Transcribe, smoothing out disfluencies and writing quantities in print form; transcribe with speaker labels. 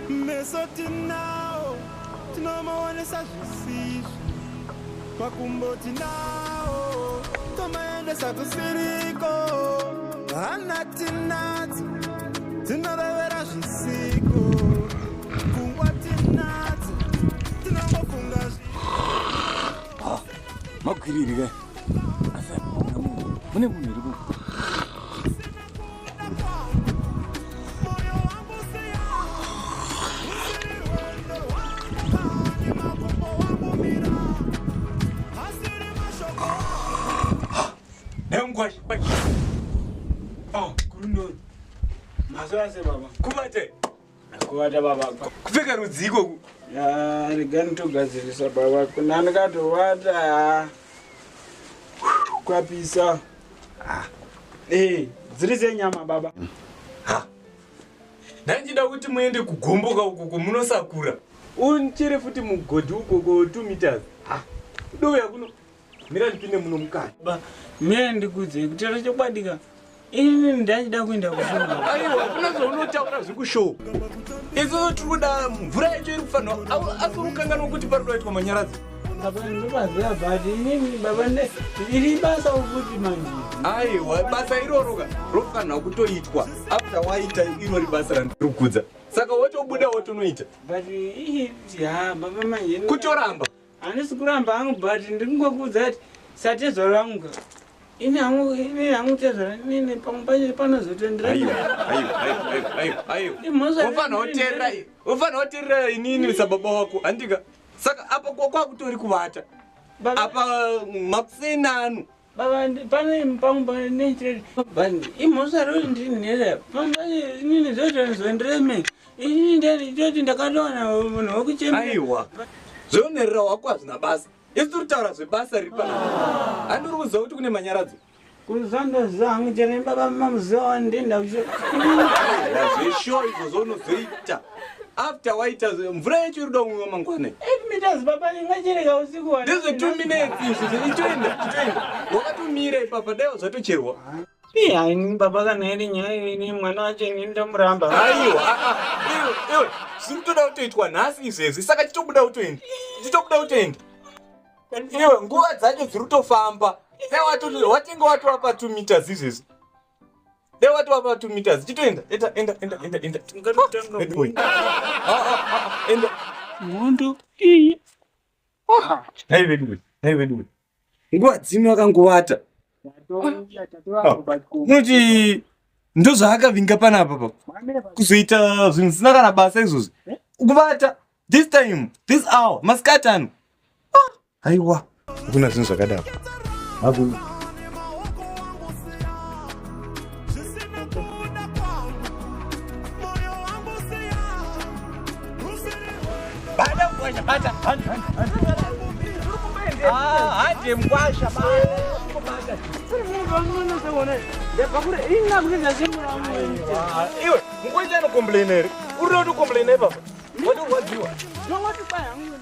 Speaker 1: Meso tinawo tinomaonesa zvisizvo, makumbo tinawo tomaendesa kusiriko, hana tinadzo dzinorevera zvisiko, pfungwa tinadzo tinongofunga.
Speaker 2: Makwiriri ka mune munhu iri. Nengwashi.
Speaker 3: Oh, kurundori. Mazuva se baba.
Speaker 2: Kubate.
Speaker 3: Kubata baba.
Speaker 2: Kupfeka rudzi ikoku.
Speaker 3: Ya, rega nditogadzirisa baba. Kuna ndikatovata. Kwapisa. Ah. Eh, dziri senyama baba.
Speaker 2: Ha. Ndanjida kuti muende kugomboka ukoko munosakura. Unchere futi mugodhi ukoko 2 meters. Ha. Douya kuno. Mira ndipinde muno mukati.
Speaker 3: Ba, mira ndikudze kutaura chokwadi ka. Ini ndachida kuenda kushow.
Speaker 2: Aiwa, hakuna zvaunotaura zvekushow. Isusu tiri kuda mvura yacho iri kufanirwa. Asi uri kukanganwa kuti pari kudaitwa manyaradzo.
Speaker 3: Baba ndopaziva, but inini baba iri basa futi manje.
Speaker 2: Aiwa, basa iroro ka rofanirwa kutoitwa after waita irori basa randiri kukudza. Saka wotobuda wotonoita.
Speaker 3: But ii ya baba manje.
Speaker 2: Kutoramba.
Speaker 3: Handisi kuramba hangu, but ndiri kungokuudza kuti satezvaro vangu ka. Ini hangu, ini hangu tezvaro inini pamwe pacho panozotendera.
Speaker 2: Aiwa, aiwa, aiwa, aiwa, aiwa.
Speaker 3: Imhosva.
Speaker 2: Ufanira kuteerera, ufanira kuteerera inini sababa wako, handika? Saka apa kwakutori kuvata.
Speaker 3: Baba,
Speaker 2: Apa makuseni ano.
Speaker 3: Baba, pane pamwe pane but imhosva roti ndiri nherera. Pamwe pacho inini zvotonzondireme. Inini ndoti ndakatowana munhu wekuchemera.
Speaker 2: Aiwa, zveunherera hwako hazvina basa. Isu tiri kutaura zvebasa riri panapa. Handiri kuziva kuti kune manyaradzo.
Speaker 3: Kuzondoziva hangu chero baba mamuziva wandinda kusho.
Speaker 2: Zveshow izvozvo unozoita after waita mvura yacho iri kuda kumwiwa mangwana.
Speaker 3: 8 meters baba ingachereka usiku wa.
Speaker 2: Ndezve 2 minutes izvi. Itoenda, itoenda. Wakatomira ipapa, dai zvatocherwa.
Speaker 3: Iya, ini baba kana iri nyaya ini mwana wacho ini ndomuramba.
Speaker 2: Aiwa, ah, ah, iwe, iwe, zviri kutoda kutoitwa nhasi izvezvi. Saka chitobuda utoenda, chitobuda utoenda iwe. Nguva dzacho dziri kutofamba. Dai watenga watova pa 2 meters izvezvi, dai watova pa 2 meters. Chitoenda, enda, enda, enda, enda, enda.
Speaker 3: Tingatotanga.
Speaker 2: Bad boy. Ah, ah, ah, enda.
Speaker 3: Hondo iyi.
Speaker 2: Nhai veduwe, nhai veduwe, nguva dzino akangovata. Unoti ndozvaakavinga panapa pa kuzoita zvinhu zvisina kana basa izvozvi, kuvata this time, this hour, masikati ano. Ah, aiwa, hakuna zvinhu zvakadaro, hakuna.
Speaker 1: Zvisina kuda kwangu, moyo wangu siya usiri rwendo.
Speaker 2: Bata mkwasha, bata. Ah, hande mkwasha, bata. Iwe, mkwasha anocomplaina here? Uri kuda kucomplaina ipapa? Watorwadziwa.
Speaker 3: Nongoti kwai hangu.